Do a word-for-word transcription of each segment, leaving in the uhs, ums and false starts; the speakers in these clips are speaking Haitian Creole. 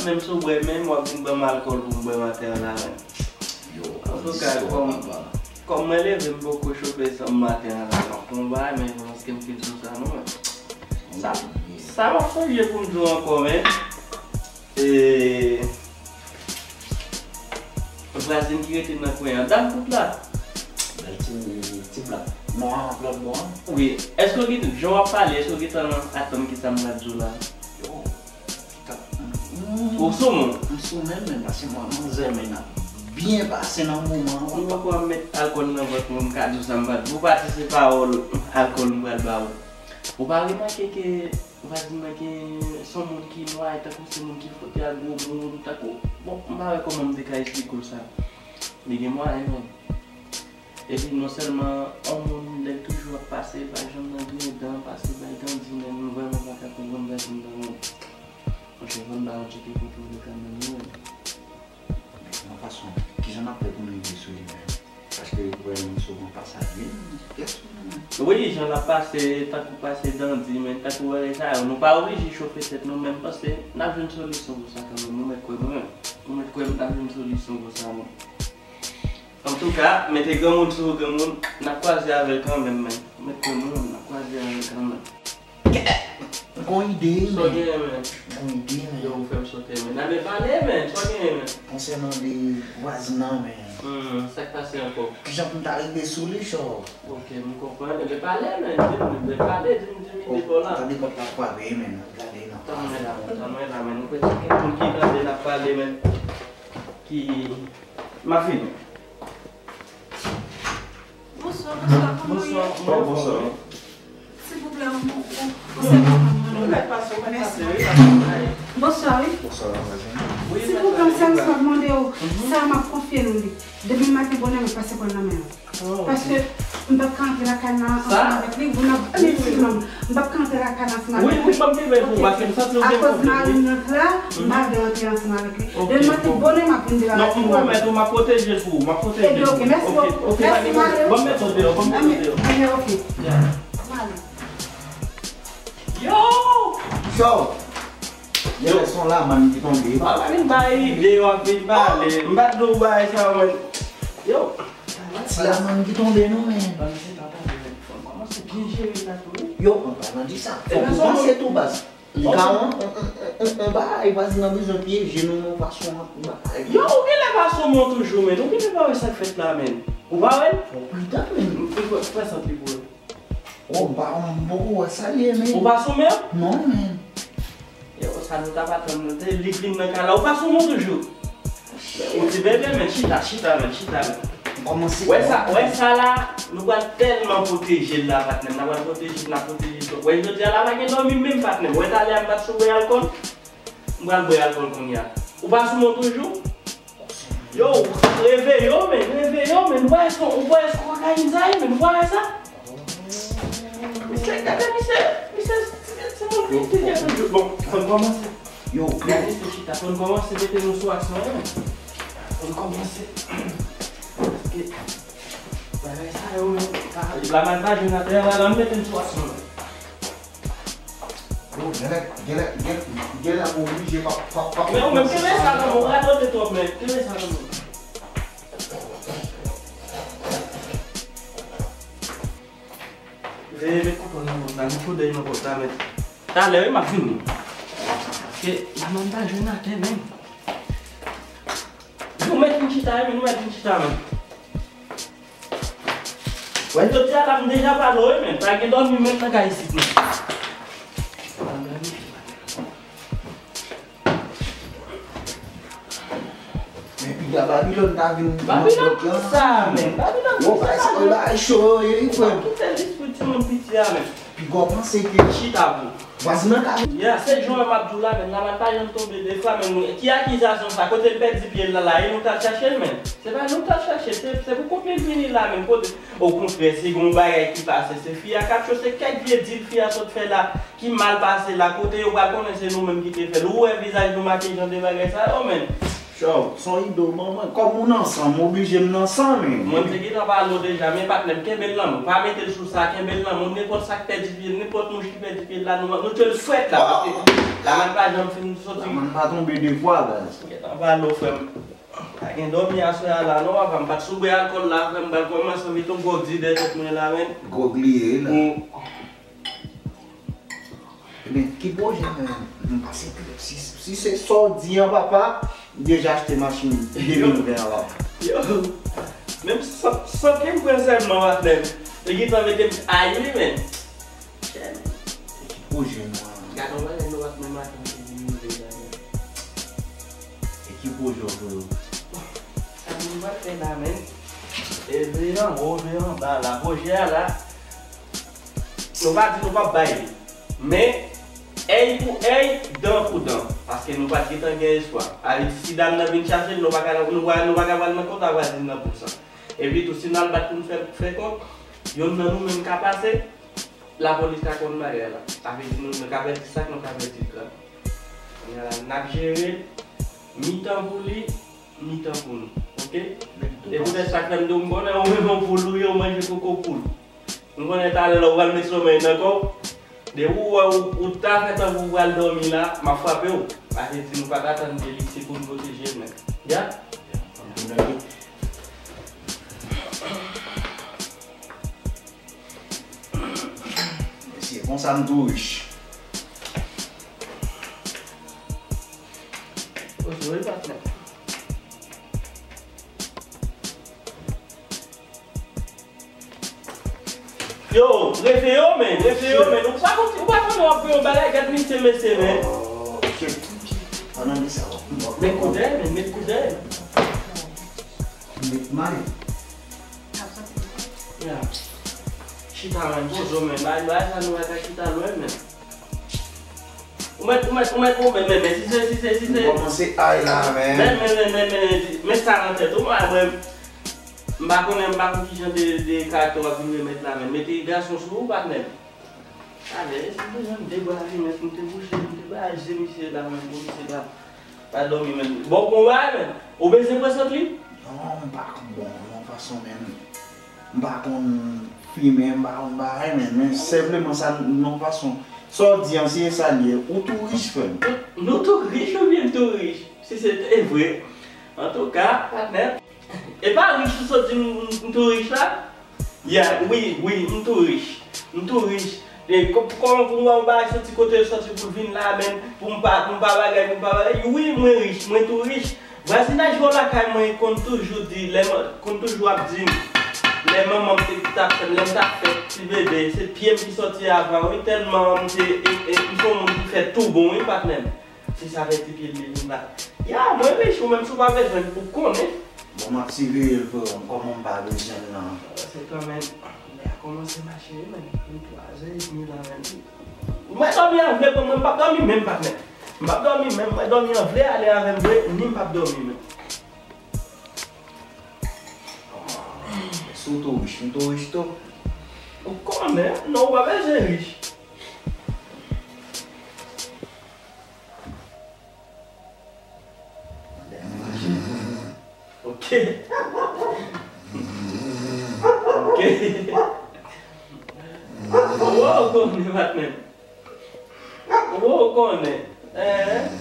Menm si w bwè, menm w ap vin ban m alkòl pou m bwè maten an la, menm. Yo, antouka, kòm, kòm mwen leve, m poko chofe san m maten an la, non. Bon, bagay, men, paske m fin sou sa, non, men. Sa, sa m ap sonje pou m di w ankò, men. E, vwazin ki rete nan kwen an, dam kout la. Bèl ti, ti blan. Non, lòt bò an. Wi. Èske w gen, jan w ap pale, èske w gentan atann ki sa m pral di w la? Yo. Ou sou moun? M sou menm, men, paske mwen, manzè, men, ap byen pase nan moman an. Ou poko ap met alkòl nan vant mwen, m ka di w sa m pral di w. Ou pati se pawòl alkòl m pral ba ou. Ou pa remake ke vwazin nan gen, se yon moun ki nwa, tankou se moun ki fwote ak gwo moun, tankou, bon, m pa wè kòman m te ka esplike w sa. Li gen mwayen menm. Epi non sèlman yon moun, lè l toujou ap pase, pa janm nan griyen dan, pase bay dan di, men m vrèman pa ka konprann vwazin nan, men. Monchè, fò n ba yon tcheke kote w kanmenm, wi. Yon fason, kijan n ap fè pou n rive sou li menm? Paske ou wè moun souvan pa salye, men, kiyès ou menm? Wi, jan l ap pase, tankou pase dan di, men, tankou bagay sa yo, nou pa oblije chofe tèt nou, men m panse n ap jwenn solisyon pou sa kanmenm, ou mèt kwè mwen, ou mèt kwè m, n ap jwenn solisyon pou sa, men. Antouka, mete granmoun sou granmoun, n ap kwaze avè l kanmenm, men. Mete granmoun, n ap kwaze avè l kanmenm. Gon ide, men. Sa w genyen, men? Gon ide, men. Yo, ou fè m sote, men. N a de pale, men. Sa w genyen, men? Konsènan de vwazin nan, men. Hmm, sa k pase ankò? Kijan pou m ta rive sou li, cho? Ok, m konprann. Ebyen, pale, men. Di m, ebyen, pale, di m, di m ide pa w la. Tande pòt la frape, men. Gade, non. Tann mwen la, tann mwen la, men. Nou kwè se kèk moun ki tande n ap pale, men. Ki M ap vini. Bonswa, bonswa, kòman w ye? Bonswa, bonswa. Silvouplè, yon, yon, yon sèl bagay mwen mande. Mèsi. Bonswa, wi. Bonswa, madmwazèl. Silvouplè, yon sèl bagay mwen mande w, sa m ap konfye nou li. Demen maten bonè, mwen pase pran nan men w. Paske m p ap ka antre lakay la ansanm avèk li, nou ap byen. M p ap ka antre lakay la ansanm avèk li. Wi, wi, ban m te vle pou ou, paske m santi w gen pwoblèm. Akoz mari m rantre la, m pa vle antre ansanm avèk li. Demen maten bonè, m ap vin devan lakay la. Non, m pwomèt ou, m ap pwoteje l pou ou, m ap pwoteje l pou ou. Ebyen, ok, mèsi bokou. Mèsi, mari. Ban m mete w deyò, ban m mete w deyò. Ebyen, ok. M ale. Yo! Yo! Genlè se yon lamann ki tonbe. W ap vin bay ide, w ap vin pale. M pa t di w bagay sa yo, men. Yo! Ti lamann ki tonbe, non, men. Ban m se pa pale, men. Fò n kòmanse byen jere sa tou, wi. Yo, an palan de sa, fòk ou panse tou, baz. Li ka yon, yon, yon, yon, yon bagay, vwazin nan bezwen pyeje nou yon fason, yon bagay. Yo, ou genlè pa sou men w toujou, men. Ou genlè pa wè sa k fèt la, men. Ou pa wè l? Fò w pridan, men. Ou fè, fè santi pou yo. Oh, m pa, m poko wè sa l ye, men. Ou pa sou men? Non, men. Yo, sa nou t ap atann, nou te, li vin nan kay la. Ou pa sou men toujou? Ou ti bebe, men, chita, chita, men, chita, men. Kòmanse. Wè sa, wè sa la, nou pral tèlman pwoteje l la, patnè m. N a pral pwoteje l, n a pwoteje l. Wè, jodi a la, pa gen dòmi menm, patnè m. Wè, talè a m pa t sou bwè alkòl. M pral bwè alkòl kounye a. Ou pa sou men w toujou? Yo, reveye w, men, reveye w, men, ou pa wè se, ou pa wè se kokayin sa ye, men, ou pa wè sa? Misye, gade misye, misye, ti, ti moun ki te gen toujou. Bon, fò n kòmanse. Yo, gade misye chita, fò n kòmanse mete nou sou aksyon, men. Fò n kòmanse. Paske bagay sa yo, men, pa, lamann pa jwenn atè a, la, la, m mete n sou aksyon, men. Yo, genlè, genlè, genlè, genlè m oblije pa, pa, pa. Men ou menm, kenbe sa nan men w, radote twòp, men, kenbe sa nan men w. Veye met kouto nan pòt la, met koudèy nan pòt la, men. Talè, wi, m ap vini. Paske lamann pa jwenn atè, men. Nou mèt vin chita, wi, men, nou mèt vin chita, men. Wè, jodi a la, m deja pale w, wi, men. Pa gen dòmi menm nan kay isit, men. Men piga Babilòn ta vin nan pòt la. Babilòn sa, men. Babilòn sa. Yo, bay sa, bay cho, wi, frè m. Kite lespri timoun piti a, men. Piga w panse ke chita pou vwazin nan ka. Ya, se jan m ap di w la, men lamann pa janm tonbe de fwa, men nou, ki akizasyon sa? Kote l pèdi pye l la, la, e nou t al chache l, men. Se pa nou t al chache, se, se pou kont li vini la, men kote. Okontrè, si gen yon bagay ki pase, se fi a k ap cho, se kèk vye dil fi a sot fè la, ki mal pase la, kote yo pral konnen se nou menm ki te fè l. Ou wè vizaj nou make jan de bagay sa yo, men. Chow, se yon ido manman. Kòm ou nan san m, ou oblije m nan san, men. Mwen te gentan pale w deja, men patnè m, kenbe l nan men w. Pa mete l sou sa, kenbe l nan men w. Nenpòt sa k pèdi pye l, nenpòt mouch ki pèdi pye l la, nou, nou tchwe l frèt la, paske lamann pa janm fin soti. Lamann pa tonbe de fwa, baz. Gentan pale w, frè m. Pa gen dòmi aswè a la non, papa m. Pa t sou bwè alkòl la, frè m, m pral kòmanse mete yon gwòg di dèyè tèt mwen la, men. Gwòg li ye la. Ebyen, ki pwojè, men, m pase krèp. Si, si se sa w di an, papa, m deja achte machin de mil ven an, papa. Yo, menm sant, sant ke m pran sèlman, patnè m, li gentan mete m ay wi, men. Chè, men. Ki pwojè nou an? Gade yon bagay nou pa t menm atann se de mil ven an, men. E ki pwojè w, freo? Sa nou pral fè la, men. E veye anwo, veye anba la. Pwojè a la, nou pa di nou p ap bay li. Men, èy pou èy, dan pou dan. Paske nou pa t gentan gen espwa. Sa vle di, si dam nan vin chache l, nou pa ka, nou pa, nou pa ka pral nan kont avwazin nan pou sa. Epi tou, si n al bat pou n fè, fè kont, yonn nan nou menm ka pase, lapolis ka konn bagay la. Sa vle di, nou, nou ka pèdi sak, nou ka pèdi kran. Kounye a la, n ap jere l, mitan pou li, mitan pou nou. Oke? E poutèt sa k fè m di w, m konnen ou menm yon poul ou ye, ou manje koko poul. M konnen talè la ou pral met somèy nan kò w. Depi w wè ou, ou ta fè tankou ou pral dòmi la, m ap frape w. Sa vle di nou pa t atann de li, se pou n pwoteje l menm. Ya? Mesye, konsa m tou rich. Ozo wi patnè. Yo, reveye w, men, reveye w, men. Ou pa konn, ou pa konnen w ap veye yon bagay, gad misye, mesye, men. Oh, shit. Ann ann di sa, w ap, w ap. Met koudè, men, met koudè. Met may. Ya. Chita, men, poze w, men. Bay, bay, sa nou wè ka chita lwen, men. Ou mèt, ou mèt, ou mèt, ou mèt, men, men, men, si se, si se, si se. M kòmanse ay la, men. Men, men, men, men, men, men sa nan tèt ou, mwen, mwen, m pa konnen, m pa konn kijan de, de karaktè w ap vin remèt la, men. Mete gason sou ou, patnè m. Talè, si m te jwenn de bwa alimèt, m te bouche, m te bay se misye la, men, pou misye pa, pa dòmi, men. Bon, bon, bay, men. Ou bezwen pran sant li? Non, m pa konn, bon, yon fason, men. M pa konn fimen, m pa konn bagay, men, men senpleman sa, yon fason. Sa w di an, si e sa l ye, ou tou rich, frè m. Nou, nou tou rich oubyen m tou rich? Si se te vre. Antouka, patnè. E pa rich ou sot di m, m, m tou rich la? Ya, wi, wi, m tou rich. M tou rich. E kò-, kòman pou m wè yon bagay soti kote l soti pou l vin la, men, pou m pa, pou m pa bagay, pou m pa bagay? Wi, mwen rich, mwen tou rich. Vwazinaj bò lakay mwen konn toujou di, lè m, konn toujou ap di m, lè manman m te t ap fè m, lè m t ap fèt ti bebe, se pye m ki sòti avan, wi, tèlman m te, e, e, m se yon moun ki fè tou bon, wi, patnè m. Se sa fè ti pye l li vin la. Ya, mwen rich, ou menm si w pa bezwen l pou w konnen. Bon, m ap siveye l, frè m, kòman m pa bezwen l nan? Se kanmenm, lè a kòmanse mache, wi, men, vennntwa zè edmi la, men. Mwen dòmi an vle, bon, mwen m p ap dòmi menm, patnè. M p ap dòmi menm, mwen dòmi an vle ale avè m vre, ni m p ap dòmi menm. Si w tou rich, m tou rich tou. Ou konnen, non, ou pa bezwen rich. Ok. Ok. Ou wè ou konnen, patnè m. Ou wè ou konnen. Hein?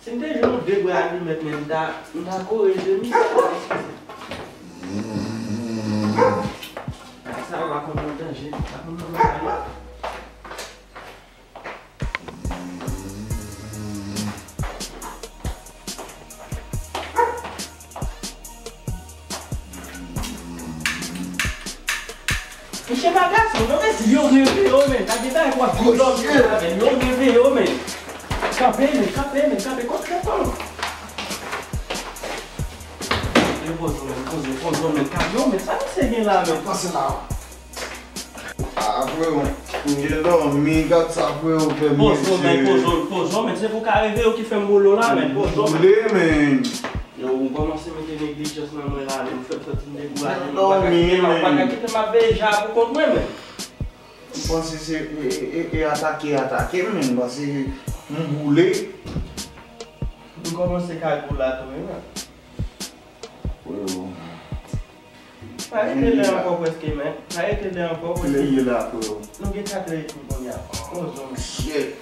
Si m te jwenn yon de bwa alimèt, men m ta, m ta kore je misye. Sa yo pa konn nan danje, pa konn nan danje. Misye pa gason non, mesye. Yo reveye w, men. Gade bagay w ap di w lòm yo la, men. Yo reveye w, men. Kanpe, men, kanpe, men, kanpe. Kontre kò w. Poze w, men, poze, poze w, men. Kamyon, men, sa misye gen la, men? Pase la. Ah, freo, m gen dòmi, gad sa, freo, fè m rete. Poze w, men, poze w, poze w, men, se pou w ka reveye w ki fè m bolo la, men, poze w, men. M boule, men. Yo, ou kòmanse mete neglijans nan mwen la, men, ou fè m santi m dekouraje, men, ou pa ka kite m, ou pa ka kite m ap veye ja pou kont mwen, men. M panse se, e, e, e, e atake, atake m, men, paske m boule. M Kòmanse kagou la tou, wi, men. Frero. Pa rete lè ankò prèske, men. Pa rete lè ankò prèske. Kilè ye la, frero? Nou gen kat è etmi kounye a. Oh, zon. Shit.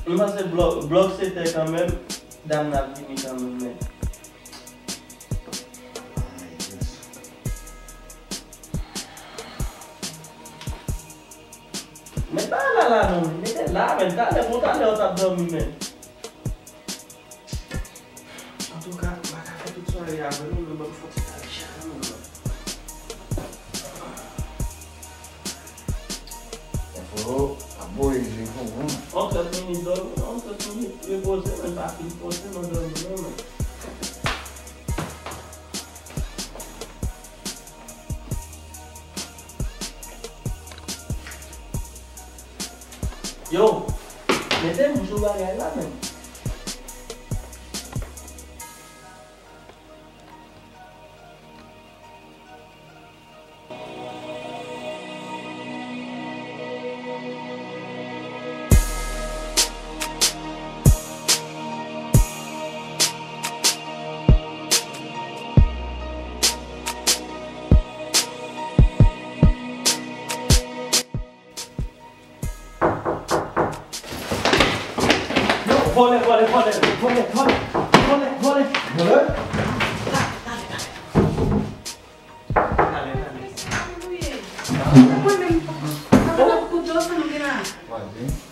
M panse blòk, blòk sèt è kanmenm, dam nan ap vini kanmenm, men. Met bagay la la non, men. Mete la, men. Talè, bon, talè, w t ap dòmi, men. Antouka, m pa ka fè tout sware a avè nou, men ban m fè yon ti kal chalè, men. Frero, ap voye je pou ou, non? On trant minit dòmi, on trant minit repoze, men pa fin poze nan dòmi, non, men. Yo, mete m sou bagay la, men. Vòlè, vòlè, vòlè, vòlè, vòlè, vòlè, vòlè. Vòlè? Talè, talè, talè. Talè, talè. Mwen menm, apa n ap koute w sa nou gen la?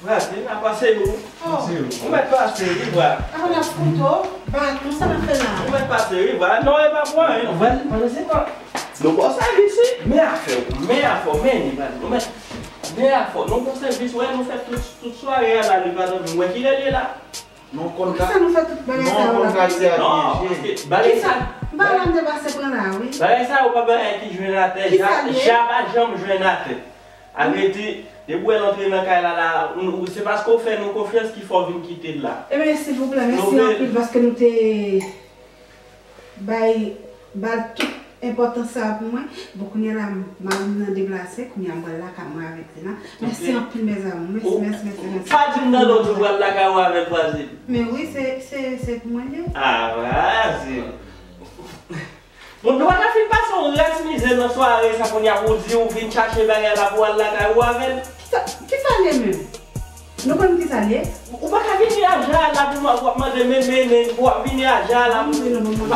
Vwazin, apa se ou? Oh. Ou mèt pase, wi, vwa. Apa n ap koute w? Baton, sa n ap fè la? Ou mèt pase, wi, vwa. Non, e pa pou anyen, non. Vwazin, vwazin, se pa. Nou ba w sèvis, wi. Men afè w, men afè w, men li, vwazin. Nou mèt, men afè w. Nou ba w sèvis, wè, nou fè tout, tout sware a la, li pa dòmi. Ou wè kilè l ye la? Non, konn ka. Poukisa nou fè tout bagay sa yo la? Non, paske bagay sa. Kisa? M pa la, m te pase pran la, wi. Bagay sa yo pa bagay ki jwenn atè. Kisa l ye? Ja pa janm jwenn atè. Arete, depi w wè l antre nan kay la, la, ou, ou, se paske w fè nou konfyans ki fè w vin kite l la. Ebyen, silvouplè, mèsi anpil paske nou te bay, bay tout enpòtans sa a pou mwen. Bon, kounye a la, mari m nan deplase, kounye a m pral lakay mwen avèk Zina. Mèsi anpil, mes amours. Mèsi, mèsi, mèsi, mèsi. Pa di m nan non, ou pral lakay ou avèk vwazin. Men wi, se, se, se pou mwen l ye. Ah, vwazin. Bon, nou pa ta fin pase yon rès mizè nan sware sa kounye a pou w di ou vin chache bagay la pou w al lakay ou avè l. Kisa, kisa l ye menm? Nou konn kisa l ye? Ou pa ka vini a ja la pou w ap mande men, men, men, pou w ap vini a ja la pou w ap mande men.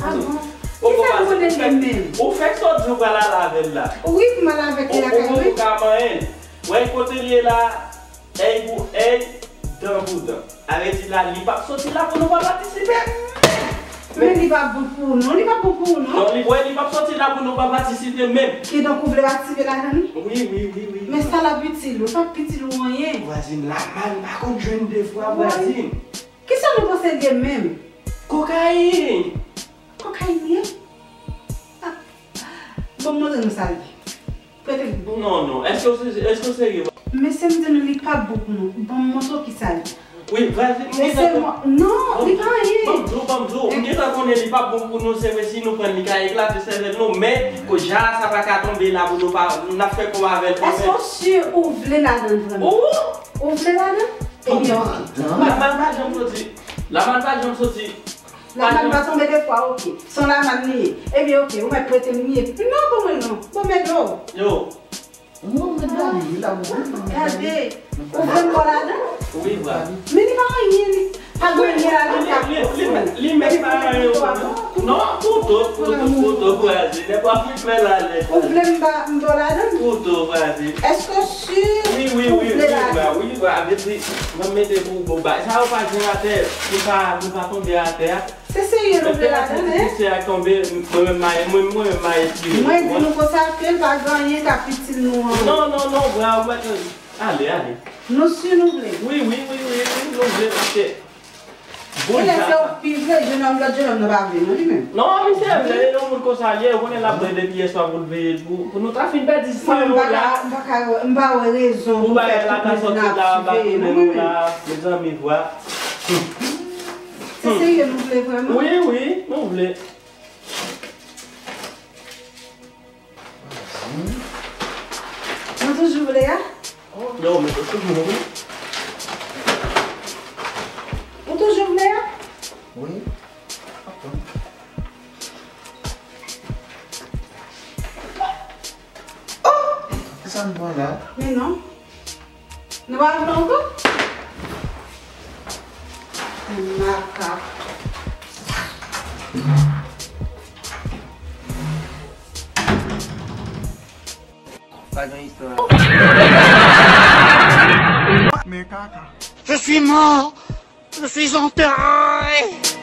Ah bon? Kisa l mande l ye menm? Ou fèk sot di w pral al avè l la. Wi, pou m al avèk li lakay mwen. Ou, ou, ou ka manyen. Wè kote l ye la. Èy pou èy, dan pou dan. Sa vle di la, li p ap soti la pou nou pa patisipe. Men li p ap bon pou ou non, li p ap bon pou ou non. Non, li, wè, li p ap soti la pou nou pa patisipe menm. Kidonk ou vle patisipe ladan l? Wi, wi, wi, wi. Men sa l ap itil ou, l p ap itil ou anyen. Vwazin, lamann pa konn jwenn de fwa, vwazin. Kisa nou panse l ye menm? Kokayin. Kokayin ye? Ah. Bon, m montre nou sa l ye. Prete m. Non, non. Èske w se-, èske w serye? Mesye, m di nou li p ap bon pou nou. Ban m montre w kisa l ye. Wi, vwazin, m gentan konnen. Non, li pa anyen. Ban m di w, ban m di w. M gentan konnen li p ap bon pou nou, se vre, si nou pran l, li ka eklate sèvèl nou, men, ko ja sa pa ka tonbe la pou nou pa, n ap fè kòb avè l kanmenm. Èske w si ou vle ladan l vrèman? Ou? Ou vle ladan? Ebyen, lamann pa janm soti. Lamann pa janm soti. Lamann pa tonbe de fwa, oke. Se yon lamann li ye. Ebyen, oke, ou mèt prete m li ye. Non, ban mwen l non. Bon, mèt dlo. Yo. Non, mèt ba li, wi, la, bon, wi. Gade, ou vle m ba w ladan? Wi, vwa. Men li pa anyen, li pa gen anyen ladan l ka fè. Li, li, li mèt pa anyen. Non, kouto, kouto, kouto, vwazin. Nèpòt ki fè la, nèpòt. Ou vle m ba, m ba w ladan? Kouto, vwazin. Èske w si ou vle ladan? Wi, wi, wi, vwa, wi, vwa. Vle di, mwen mete pou ou, bon, ba, sa yo pa gen atè, pou pa, pou pa tonbe atè a. Se serye nou vle ladan, en? Misye a tonbe, mwen menm maye, mwen, mwen menm maye ti. Mwen di nou konsa ke l pa gen anyen k ap itil nou an. Non, non, non, vwa, ou mèt ale, ale. Nou si nou vle? Wi, wi, wi, wi, wi, nou vle, paske bon, kilè se ou pi vle, jenòm, lòt jenòm nan pa vle, non, li menm? Non, misye vle, e yon moun konsa l ye, ou konnen l ap vle depi yèswa pou l veye l, pou, pou nou ta fin pèdi san ewo la. M pa ka, m pa wè rezon pou fè tout moun ap siveye, non, mwen menm. Mezanmi, vwa. Se serye nou vle vrèman? Wi, wi, nou vle. Nou toujou vle a? Non, men se toujou vle. Oh! Kisa m pran la? Men non. Nou pa vle ankò? Makak. Pa gen istwa. Men kaka. Je suis mort. Je suis enterré.